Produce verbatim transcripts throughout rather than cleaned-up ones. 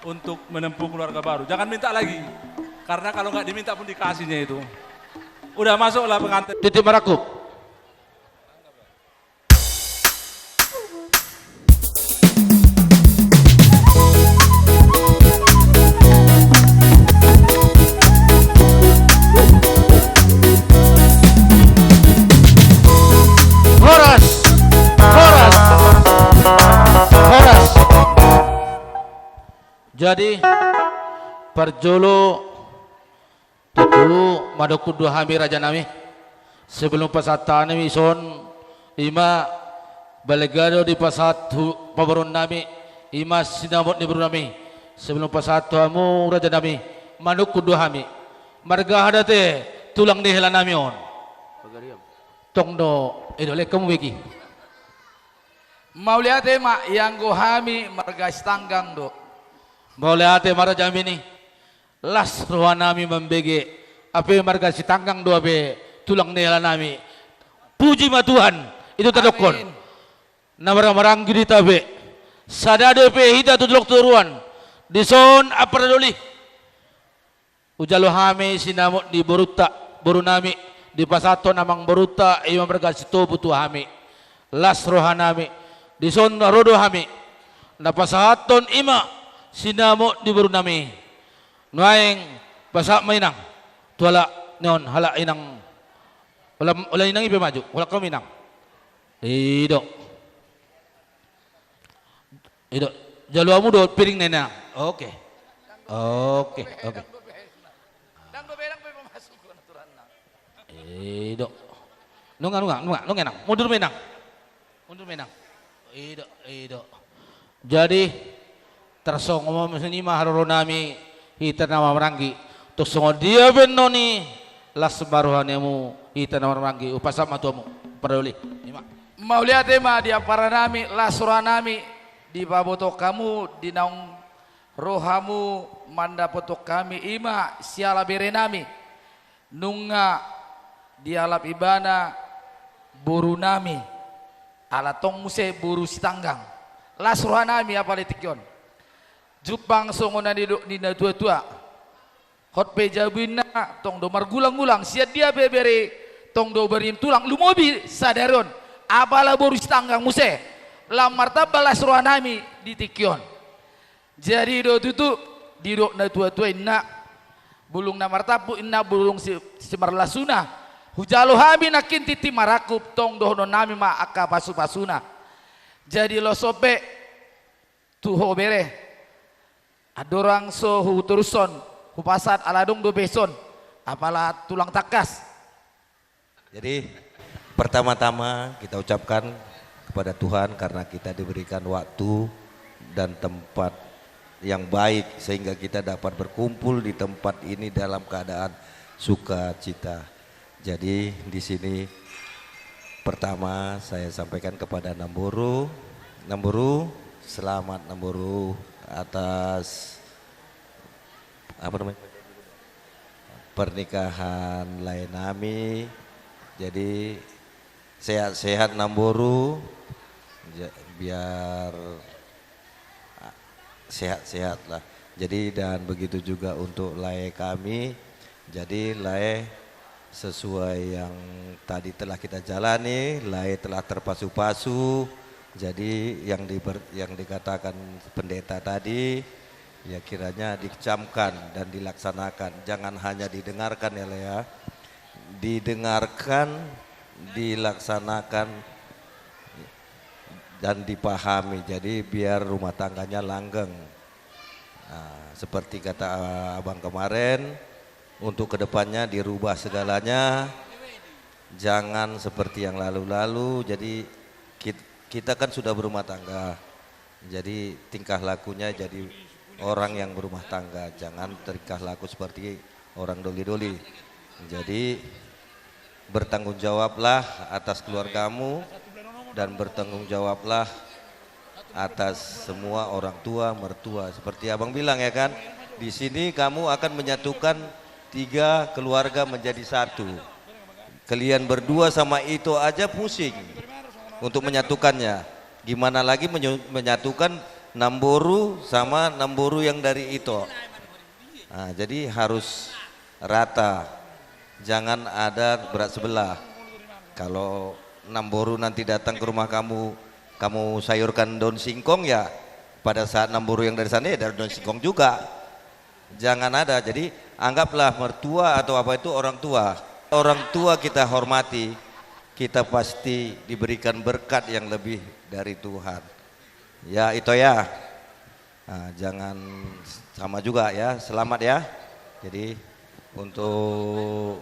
untuk menempuh keluarga baru. Jangan minta lagi. Karena kalau nggak diminta pun dikasihnya itu. Udah masuklah pengantin. Titi Marakup. Horas! Horas! Horas! Jadi, parjolo, tutu manungkun do hami, rajanami. Sebelum pasahat hami dison, ima balga do dipasahat tu pamoruonnami, ima sinamot ni borunami. Sebelum pasahat tu hamu, rajanami, manungkun do hami. Marga Hadate, tulang ni helanami on. Tong do, i do, lehon hamu bege. Mauliate ma, ianggo hami marga Sitanggang do. Mauliate ma, rajanami. Las rohanami mambege, hape marga Sitanggang do hape tulang ni helanami. Puji ma Tuhan, i do tadokkon. Amin. Na marhahamaranggi do hita be. Sada dope hita tu dolok toruan. Dison, ampara doli. Hujalo hami sinamot ni borunta, borunami, dipasahathon amangborunta, ima marga Sitopu tu hami. Las rohanami, dison ro do hami. Na pasahathon ima sinamot ni borunami. Nuaeng pasahat ma, inang. Tu halak ni on, halak inang. Ula, ula inang i pe maju, ula hamu, inang. I do. I do. Jalo hamu do piring na, inang. Oke. Oke, oke. I do. Nunga, nunga, nunga, nunga, inang. Mundur ma, inang. Mundur ma, inang. I do, i do. Jadi, tarsongon on ma songon i ma haroronami, hita na marhahamaranggi. Tung songon dia pe annon i, las ma rohanami, hita na marhahamaranggi. Hupasahat ma tu hamu, ampara doli. Ima. Mauliate ma di amparanami, las rohanami, dipabotohon hamu, di naung ro hamu mandapothon hami, ima siala berenami. Nunga dialap ibana borunami, ala tong muse boru Sitanggang. Las rohanami apala di tingki on. Jumpang songon na nidok ni natuatua. Hot pe jabu inna, tong do margulangulang, sian dia pe bere, tong do bere ni tulang, lumobi sadari on. Apala boru Sitanggang muse. Lam martamba las rohanami di tingki on. Jadi do tutu, didok natuatua inna, bulung na martampuk inna, bulung si, simarlasuna. Hujalo hami nangkin tintin marangkup, tong dohononnami ma angka pasupasuna. Jadi los on pe tu ho bere. Andorang so hutorushon, hupasahat ala adong dope dison, apala tulang tangkas. Jadi, pertama-tama kita ucapkan kepada Tuhan karena kita diberikan waktu dan tempat yang baik sehingga kita dapat berkumpul di tempat ini dalam keadaan sukacita. Jadi, di sini pertama saya sampaikan kepada Namboru. Namboru, selamat Namboru atas, apa namanya, pernikahan laenami. Jadi, sehat-sehat Namboru. Ja-, biar, ah, sehat-sehat lah. Jadi, dan begitu juga untuk lae kami. Jadi, lae, sesuai yang tadi telah kita jalani, lae telah terpasu-pasu. Jadi, yang diber-, yang dikatakan pendeta tadi, ya, kiranya dicamkan dan dilaksanakan. Jangan hanya didengarkan, ya, lae, ya. Didengarkan, dilaksanakan, dan dipahami. Jadi, biar rumah tangganya langgeng. Nah, seperti kata, eh, abang kemarin, untuk kedepannya dirubah segalanya, jangan seperti yang lalu-lalu. Jadi, kit-, kita kan sudah berumah tangga. Jadi, tingkah lakunya jadi orang yang berumah tangga, jangan tingkah laku seperti orang doli-doli. Jadi, bertanggung jawablah atas keluargamu dan bertanggung jawablah atas semua orang tua, mertua. Seperti abang bilang, ya kan, di sini kamu akan menyatukan tiga keluarga menjadi satu. Kalian berdua sama Ito aja pusing untuk menyatukannya. Gimana lagi menyu-, menyatukan Namboru sama namboru yang dari ito. Nah, jadi harus rata. Jangan ada berat sebelah. Kalau namboru nanti datang ke rumah kamu, kamu sayurkan daun singkong, ya pada saat namboru yang dari sana ya daun singkong juga. Jangan ada. Jadi anggaplah mertua atau apa itu orang tua. Orang tua kita hormati, kita pasti diberikan berkat yang lebih dari Tuhan. Ya, itu ya. Nah, jangan sama juga ya. Selamat ya. Jadi untuk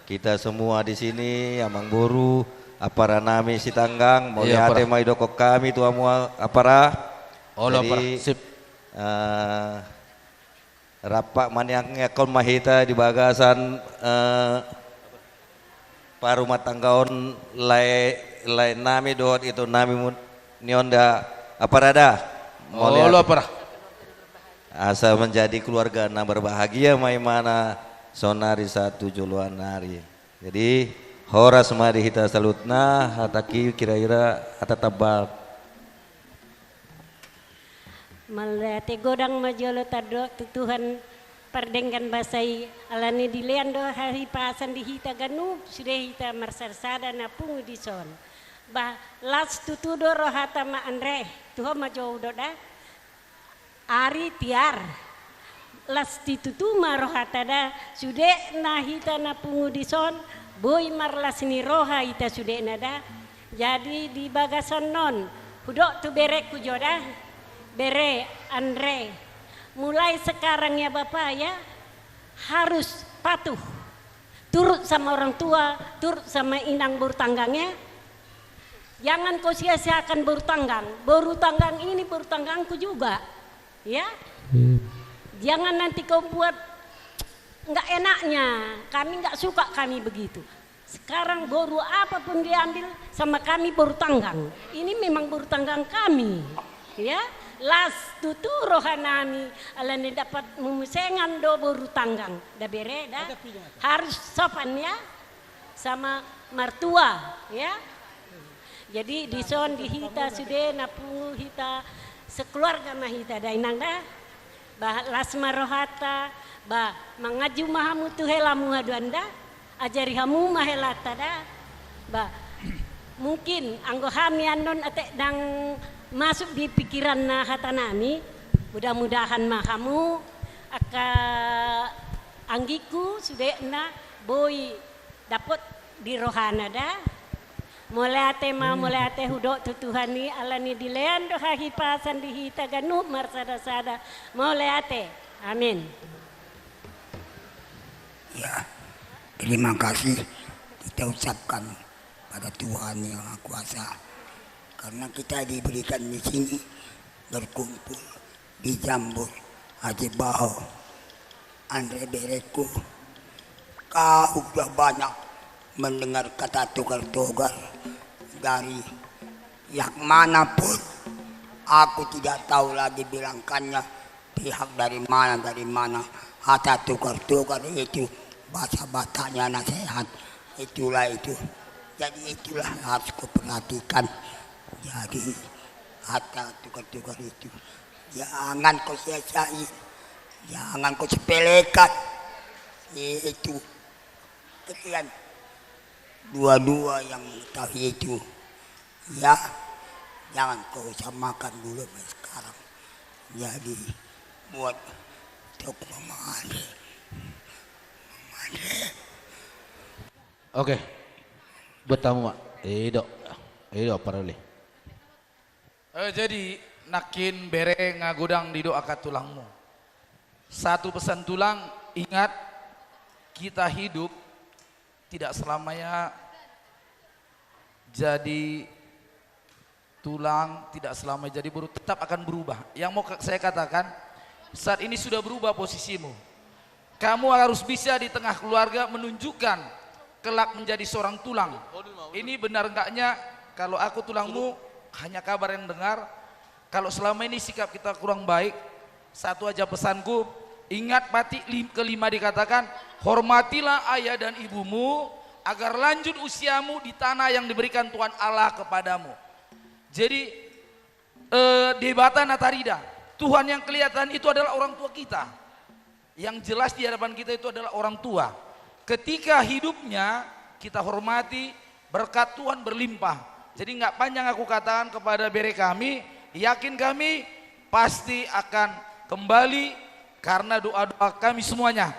kita semua di sini, Amangboru, apara nami Sitanggang, mauliate ma didok hami tu hamu apara. Jadi, eh, rap manangiangkon ma hita di bagasan, eh, parumatanggaon lae, lae nami dohot ito nami mu-, ni on da, apara da. Mauliate. Asa menjadi keluarga na berbahagia ma ibana sonari sahat tu joloan nari. Jadi horas ma di hita saluhutna, hatangki kira-kira hata tamba. Mauliate godang ma jolo tandok tu Tuhan pardenggan basa i, alani dilean do hahipason di hita ganup sude hita marsada-sada na pungu dison. Bah, las tutu do rohanta ma Andre, tu ho ma jo hudok da. Ari, Tiar. Las tutu ma rohanta da, sudena hita na pungu dison, boi marlas ni roha hita sudena da. Jadi di bagasan on, hudok tu berengku jo da, bere Andre. Mulai sekarang ya Bapa ya, harus patuh. Turut sama orang tua, turut sama inang boru tanggang ya. Jangan kau sia-siakan boru tanggang. Boru tanggang ini boru tanggangku juga. Ya. Jangan nanti kau buat nggak enaknya. Kami nggak suka kami begitu. Sekarang boru apapun diambil sama kami boru tanggang. Ini memang boru tanggang kami. Ya. Las tutu roha nami, alani dapat memusengan do boru tanggang. Da bere da. Harus sopan ya. Sama martua, ya. Jadi dison di hita sude na pungu hita sekeluarga ma hita da inang da. Bah, las ma rohanta, bah, manganju ma hamu tu helamu haduan da. Ajari hamu ma helanta da. Bah, mungkin anggo hami annon atik ndang masuk di pikiranna hata nami, mudah-mudahan ma hamu angka anggingku sudena boi dapot di rohana da. Mauliate ma, mauliate hudok tu Tuhan i, alani dilean do hahipason di hita ganup marsada-sada. Mauliate. Amin. Ya, terima kasih kita ucapkan pada Tuhan Yang Maha Kuasa. Karena kita diberikan di sini berkumpul di Jambor Aji Baho. Andre berengku, kau sudah banyak mendengar kata tukar-tukar dari yang mana pun. Aku tidak tahu lagi bilangkannya pihak dari mana, dari mana. Kata tukar-tukar itu, bahasa Bataknya nasihat, itulah itu. Jadi itulah harus kuperhatikan. Jadi kata tukar-tukar itu. Jangan kau sia-siain. Jangan kau sepelekan. Itu. Kalian dua-dua yang mengetahui itu. Ya. Jangan kau samakan dulu sama sekarang. Jadi buat untuk Mama Andre. Mama Andre. Oke. Buat tamu, Mak. Ido. Ido, paroli. Eh, jadi, nangkin bere nga godang didok angka tulangmu. Satu pesan tulang, ingat, kita hidup tidak selamanya jadi tulang, tidak selamanya jadi boru, tetap akan berubah. Yang mau ka-, saya katakan, saat ini sudah berubah posisimu. Kamu harus bisa di tengah keluarga menunjukkan kelak menjadi seorang tulang. Ini benar enggaknya, kalau aku tulangmu, hanya kabar yang dengar. Kalau selama ini sikap kita kurang baik, satu aja pesanku, ingat, patik lim-, kelima dikatakan, hormatilah ayah dan ibumu, agar lanjut usiamu di tanah yang diberikan Tuhan Allah kepadamu. Jadi, Eh, Debata na tarida, Tuhan yang kelihatan itu adalah orang tua kita. Yang jelas di hadapan kita itu adalah orang tua. Ketika hidupnya kita hormati, berkat Tuhan berlimpah. Jadi nggak panjang aku katakan kepada bere kami, yakin kami pasti akan kembali karena doa-doa kami semuanya.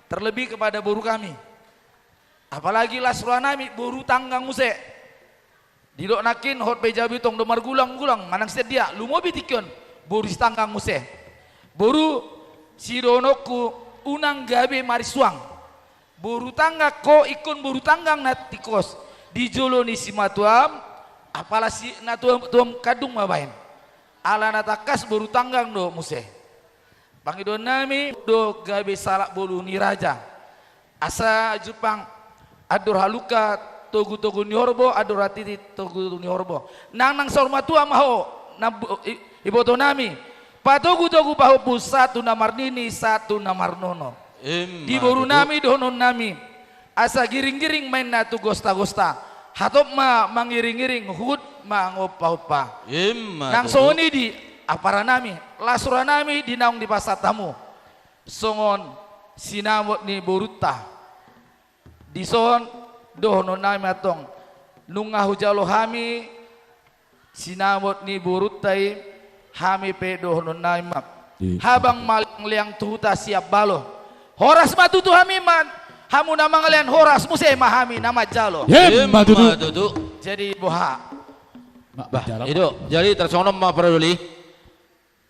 Terlebih kepada boru kami. Apalagi las roha nami, boru tanggang muse. Didok nangkin hot pe jabu i tong do margulang-gulang, manang sian dia, lumobi tingki on, boru sitanggang muse. Boru, sidohononku, unang gabe marisuang. Boru tanggang ho ingkon boru tanggang na tingkos. Di jolo ni simatuam, apala si natuam, tuam kandung ma baen. Ala na tangkas boru tanggang do muse. Pangidoan nami do gabe salak boru ni raja. Asa jumpang andor halumpang togu-togu ni horbo, andor hatiti togu-togu ni horbo. Nang, nang saur matua ma ho, nang bo-, i-, iboto nami. Patogu-togu pahompu sahat tu na marnini, sahat tu na marnono. Ima tutu. Di boru nami dohonon nami. Asa giring-giring ma inna tu gosta-gosta. Hatop ma mangiring-iring, huhut ma mangompa-ompa. Ima tutu. Nang songon i di ampara nami, las roha nami di naung dipasahat hamu. Songon sinamot ni borunta. Dison dohonon nami antong. Nunga hujalo hami sinamot ni borunta i, hami pe dohonon nami ma. Iya. Habang maleang-leang tu huta sian balo. Horas ma tutu hami ma, hamu na mangalean, horas muse ma hami na manjalo. Ima tutu. Ima tutu. Jadi boha? Bah, i do. Jadi tarsongon on ma paradoli.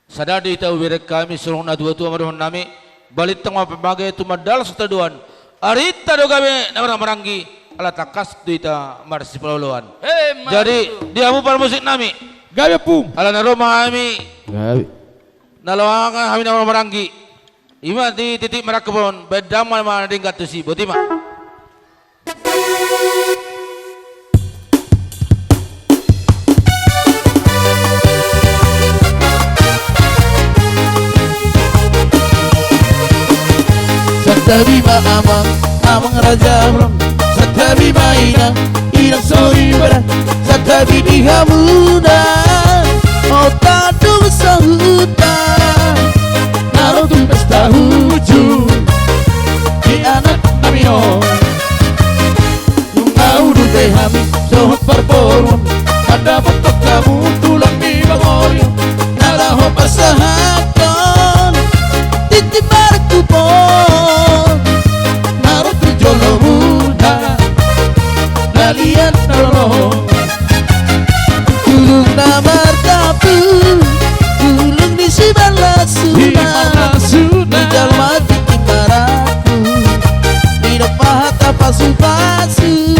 Sada do hita, hubereng hami songon na tua-tua ma dohonon nami. Balintang ma parbage, tumandangkon sitadoan. Arinta do gabe na marhahamaranggi, ala tangkas do hita marsipaolo-oloan. Ima tutu. Jadi di hamu parmusik nami. Gabe, Ompung. Ala na ro ma hami. Gabe. Na loangan hami na marhahamaranggi. Ima di titik marangkup on, baen damang ma na denggan tusi, boti ma. Santabi ma amang, amang raja bolon. Santabi ma inang, inang soripada. Santabi di hamuna, otak dung sahuta. Na ro tu pesta hujung di anak nami on. Nunga uduti hami dohot parboruon, mandapothon hamu tulang ni bangolion, na laho pasahathon tintin marangkup on. Na ro tu jolomuna, na liat na lolo. Bulung na martampuk, bulung ni si marlas suna. Di jolma tingki marangkup, didok ma hata pasu-pasu.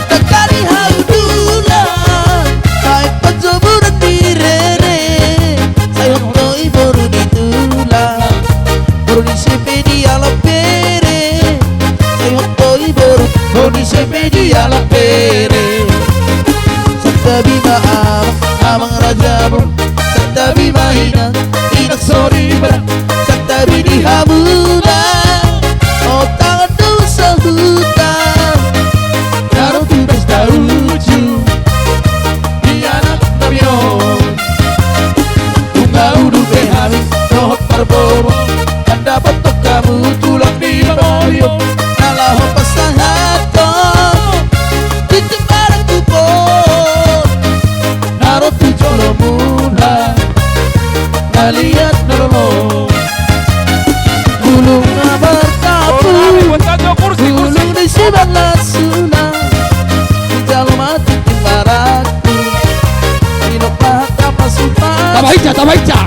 Tangkas di hau tulang, baen panjomuran ni rere. Sai hot do i boru ni tulang, boru ni sipe dialap bere. Sai hot do i boru, boru ni sipe dialap bere. Santabi ma amang, amang raja bolon. Santabi ma inang, inang soripada. Santabi di hamuna, otak dung sahuta. Na ro tu pesta hujung di anak nami on. Nunga uduti hami dohot parboruon, mandapothon hamu tulang ni bangolion, na laho pasahathon tintin marangkup on. Na ro tu jolomuna, na liat na lolo. Bulung na martampuk, bulung ni si marlas suna. Di jolma tingki marangkup, didok ma hata pasu-pasu. Tamba hinsa, tamba hinsa.